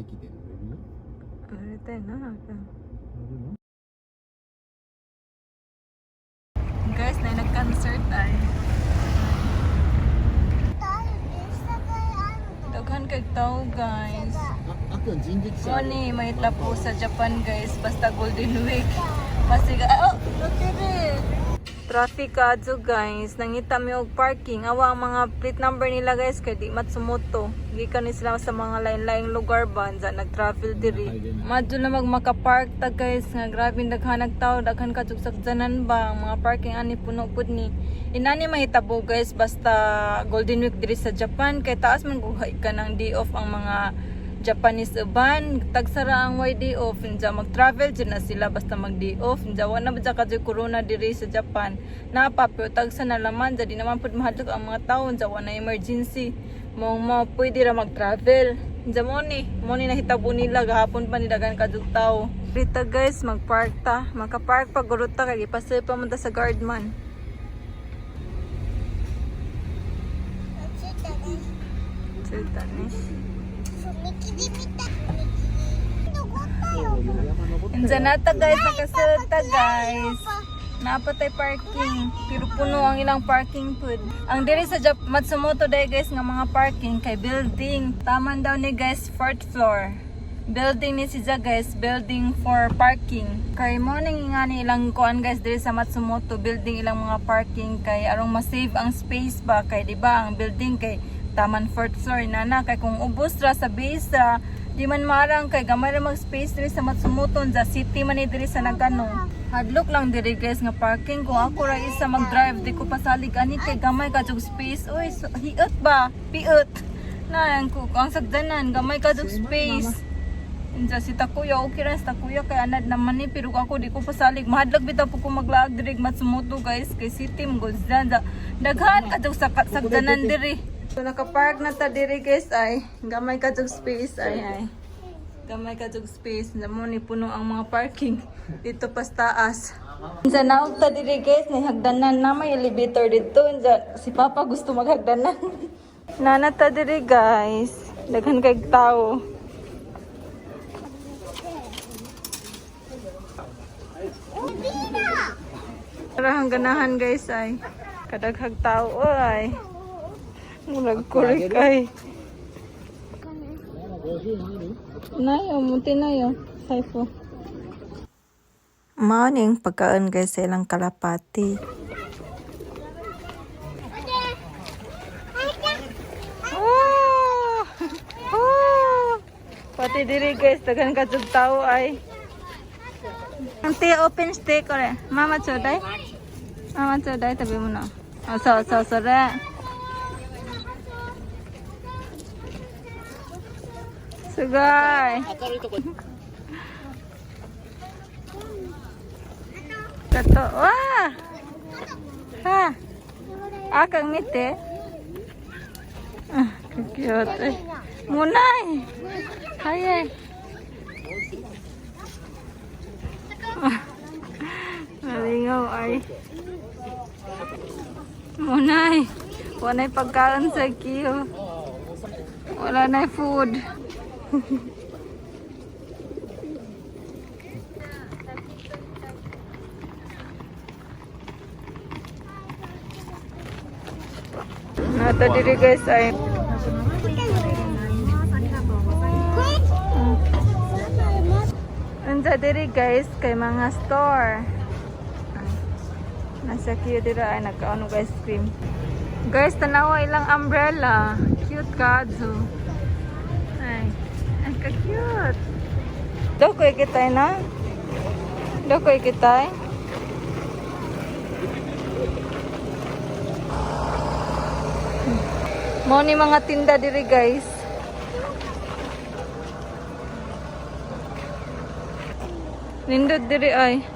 駅で乗れるよ。乗りたいな。乗るの？ Guys, na nag-concert ay. Daghan kay tao, guys. あ、あくん人力車ある。 Mo ni may tapo sa Japan, guys, basta Golden Week. Masiga, oh, okay. Traffic kadto, guys. Nangita mi og parking. Awa ang mga plate number nila, guys, kay di Matsumoto. Gikan ni sila sa mga lain-laing lugar ba unsa nag-travel diri. Madto na mag makapark ta, guys, nga grabe daghan nag tao, daghan ka sakjanan ba ang mga parking ani puno pud ni. Inani mahitabo, guys, basta Golden Week diri sa Japan kay taas man guhay ka ng day off ang mga Japanese uban, tagsara ang way day off, unsa mag-travel jud na sila basta mag day off, unsa wa na ba ka corona diri sa Japan. Napa pero tagsa na laman, di naman pud mahadlok ang mga tao, unsa wa na emergency. Mong mo pwede ra mag-travel. Unsa mo ni nahitabo nila gahapon pa ni daghan kadtong tao. Rita, guys, mag-park ta. Maka-park pa guro ta kay gipasay pa man ta sa guardman. Sita ni. 山登った Unsa よ。 na ta, guys, nakasulta guys. Napatay parking pero puno ang ilang parking pud. Ang diri sa Matsumoto day, guys, nga mga parking kay building. Taman daw ni, guys, fourth floor. Building ni siya, guys, building for parking. Kay mo ning nga ni ilang kuan, guys, diri sa Matsumoto building ilang mga parking kay arong ma-save ang space ba, kay di ba ang building kay taman fourth floor nana, kay kung ubos ra sa base ra, di man marang kay gamay ra mag space diri sa Matsumoto sa city man ni diri sa Nagano. Hadlok lang diri, guys, nga parking. Kung ako ra isa mag-drive, di ko pasalig ani kay gamay ka jug space. Uy, so, hiot ba? Piot. Na ang ko ang sagdanan, gamay ka jug space. Inja si Takuya, okay ra si Takuya kay anad naman ni, pero ako di ko pasalig. Mahadlok bitaw po ko maglaag diri Matsumoto, guys, kay city mo gud daghan ka jug sagdanan diri. So nakapark na ta diri, guys, ay gamay ka jug space ay ay. Gamay ka jug space na mo ni puno ang mga parking dito pa sa taas. Unsa naog ta diri, guys, ni hagdanan na may elevator dito. Unsa si Papa gusto maghagdanan. Nana ta diri, guys. Daghan kay tao. Para ang ganahan, guys, ay. Kadaghag tao ay. Murag kurik ay. 50入る？ Nayo, munti nayo. Saifo. Mao ning pagkaon, guys, sa ilang kalapati. Oh! Oh! Pati diri, guys, daghan ka jud tao ay. Ante open stick kore. Mama chodai. Mama chodai tabi mo na. Oh, so so so re. Sugoi. Tato. Wah! Ha. Akang mite. Ah, cute. Eh. Munay. Hay ay. Ah, malingaw ay. Munay. Wala pagkaon sa kiyo. Wala na food. Nata diri, guys, ay. Unsa diri, guys, kay mga store. Ay, nasa kiyo dira ay nagkaon og ice cream. Guys, tanawa ilang umbrella. Cute kadto. Ay, ay ka cute. Doko ikitay na? Doko ikitay? Mo ni mga tinda diri, guys. Nindot diri ay.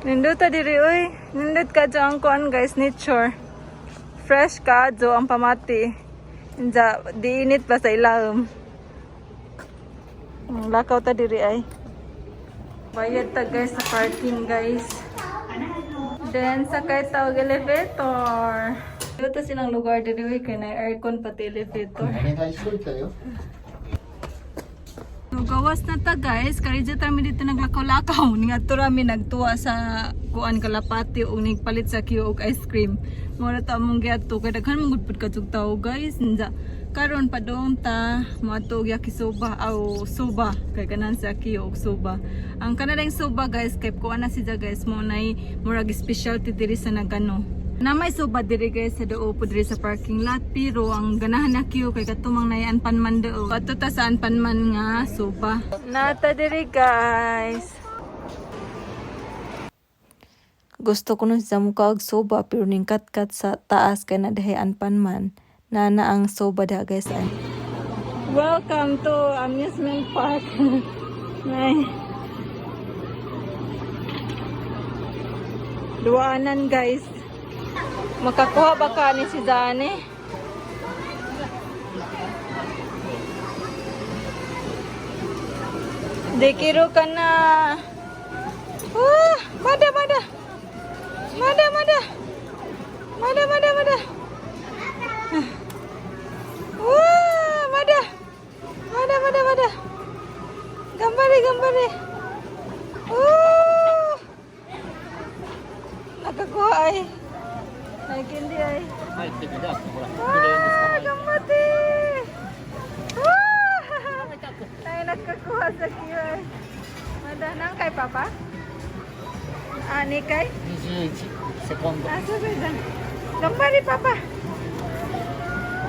Nindot ta diri oy. Nindot ka ang kuan, guys, nature. Fresh ka ang pamati. Inja di init pa sa ilawom. Ang lakaw ta diri ay. Bayad ta, guys, sa parking, guys. Then sakay ta og elevator. Dito silang lugar diri uy, kay na aircon pati elevator. お願いしといたよ。 So, gawas na ta, guys, kay dito kami dito naglakaw-lakaw. Ngadto rami nagtuwa sa kuan kalapati ug nagpalit sa Q og ice cream. Mao ta among giadto kay daghan man gud pud kadtog tawo, guys. Nja karon padung ta moadto og yakisoba aw soba kay kanan sa Q og soba. Ang kanang soba, guys, kay kuan na siya, guys, mo nay murag specialty diri sa Nagano. Na may soba diri, guys, sa doo po diri sa parking lot, pero ang ganahan na queue kay katumang nay Anpanman doo. Adto ta sa Anpanman nga soba. Nata diri, guys. Gusto ko nun sa mukha og soba pero ning katkat sa taas kay na dahi Anpanman. Nana ang soba da, guys. Welcome to amusement park. Nay. Duanan, guys. Makakuha ba ka ni si Zane? Dekiro ka na. Ah, mada, mada. Mada, mada. Mada, mada, mada. Ah. Wah, mada. Mada, mada, mada. Gambare, gambare. Oh. Nakakuha ay. Ay, kindi ay. 入ってみて、あそこほら。クレーンです Ah, gambate! Ah! Ay, nakakuha sa ay. Mada, nang kay Papa? Ah, ni kay? 21セコンド。 Ah, sorry, dyan. Gambare, Papa!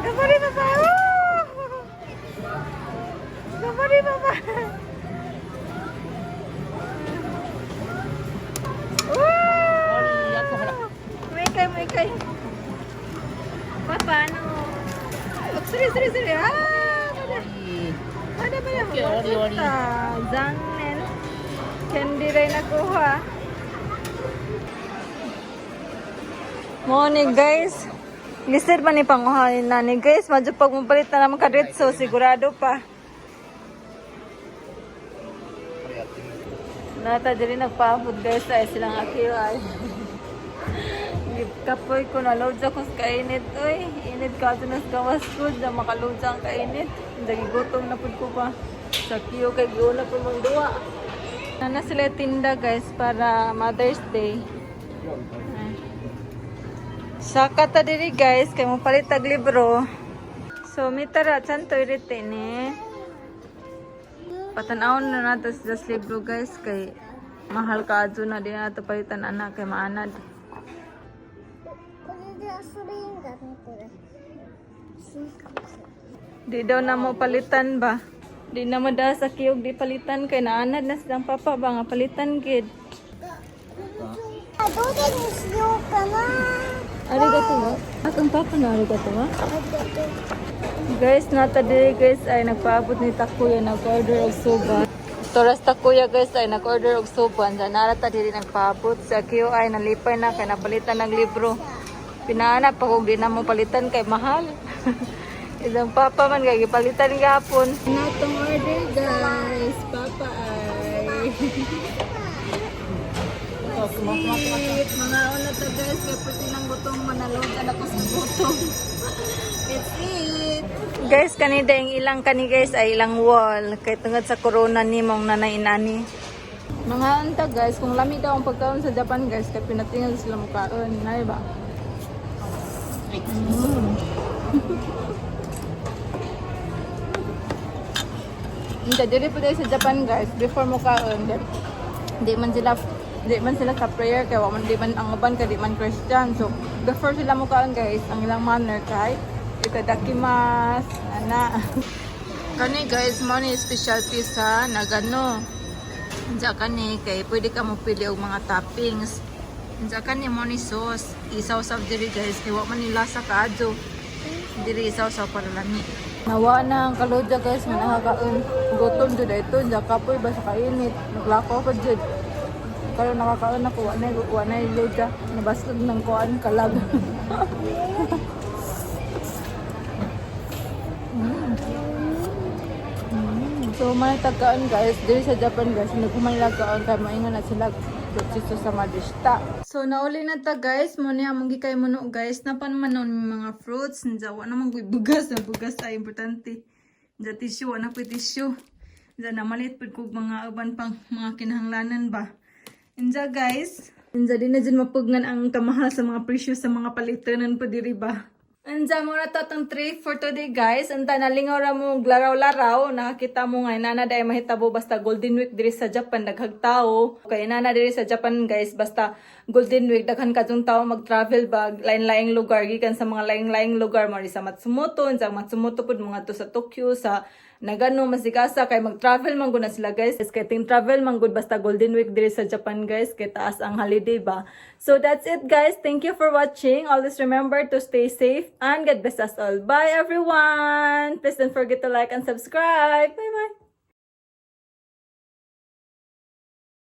Gambare, Papa! Oh! Gambare, Papa! Oh! あとほら。 May kay, may kay. Papa, ano? Sorry, sorry, sorry. Ah, mada. Mada, mada. Okay, ori, ori. Zannen. Candy rin nakuha. Morning, guys. Lisod man ni panguhanin na ni, guys. Medyo pag mapalit na naman kadritso, sigurado pa. これやってみる。 Nata diri nagpaabot, guys, ay silang akiyo ay. Kapoy ko na load ako sa kainit oy. Init ka na sa gawas ko, da makaload ang kainit. Dagi gutom na pud ko pa. Sa kiyo kay giuna pa mang duwa. Nana sila tinda, guys, para Mother's Day. Ay. Saka ta diri, guys, kay mo palit tag libro. So mitara chan toilet ni. Patanawon na nato sa libro, guys, kay mahal ka adto na di na nato palitan ana kay maanad. これで遊べるんだねこれ。 Di daw na mo palitan ba? Di na mo da sa kiyog di palitan kay naanad na silang papa ba nga palitan gid. あどれにしようかな。 Arigato ba? Akong papa na arigato ba? ありがとう。 Guys, nata diri, guys, ay nagpaabot ni Takuya, nag-order og soba. Toras Takuya, guys, ay nag-order og soba. Andiyan nara ta diri nagpaabot sa kiyo ay nalipay na kay napalitan ng libro. Pinaana pa kung di na mo palitan kay mahal. Isang papa man kay gipalitan gapon. Natong order, guys, papa ay. Sweet. Mga una ta, guys, kay pati ng gutom manaload na ako sa gutom. It's it. Guys, kanida yung ilang kani, guys, ay ilang wall kay tungod sa corona ni mong nanay inani. Mga anta, guys, kung lami daw ang pagkaon sa Japan, guys, kay pinatingal sila mukaon, nay ba? Hindi, dili po tayo sa Japan, guys, before mukaon, di man sila sa prayer kay wa man di man ang uban kay di man Christian. So before sila mukaon, guys, ang ilang manner kay itadakimasu ana. Kani, guys, mo ni specialty sa Nagano. Unsa kani kay pwede ka mo pili og mga toppings. Unsa kani mo ni sauce, isaw-saw diri, guys, kay wa man ni lasa kaadto. Diri isaw-saw para lami. Nawa na ang kalodya, guys, nga nakakaon. Gutom jud ito, diya kapoy ba sa kainit. Naglakaw pa jud. Karon nakakaon ako, wa na lodya. Nabasog ng kuan kalag. So, may tagkaan, guys, diri sa Japan, guys, nagkumanlagaon kay maingon na sila. Gochisousama deshita. So nauli na ta, guys, mo niya among gikay muno, guys. Napan man nun may mga fruits, nja wa naman ko'y bugas, ang bugas ay importante. Nja tissue, wa na ko'y tissue. Nja namalit pud kog mga uban pang mga kinahanglanan ba. Nja guys, nja di na dyan mapugnan ang kamahal sa mga presyo sa mga palitanan pa diri ba. Andiyan mo na to atong trip for today, guys. Anta nalingaw ra mo laraw-laraw. Nakakita mo nga nana dahil mahitabo basta Golden Week diri sa Japan daghang tao. Kay nana diri sa Japan, guys, basta Golden Week daghan kadtong tao mag-travel ba lain-laing lugar gikan sa mga laing-laing lugar mari sa Matsumoto, sa Matsumoto pud mga to sa Tokyo, sa Nagano, masigasa kay mag-travel man gud na sila, guys. Kay ting travel man gud basta Golden Week diri sa Japan, guys, kay taas ang holiday ba. So that's it, guys. Thank you for watching. Always remember to stay safe and God bless us all. Bye, everyone. Please don't forget to like and subscribe. Bye bye.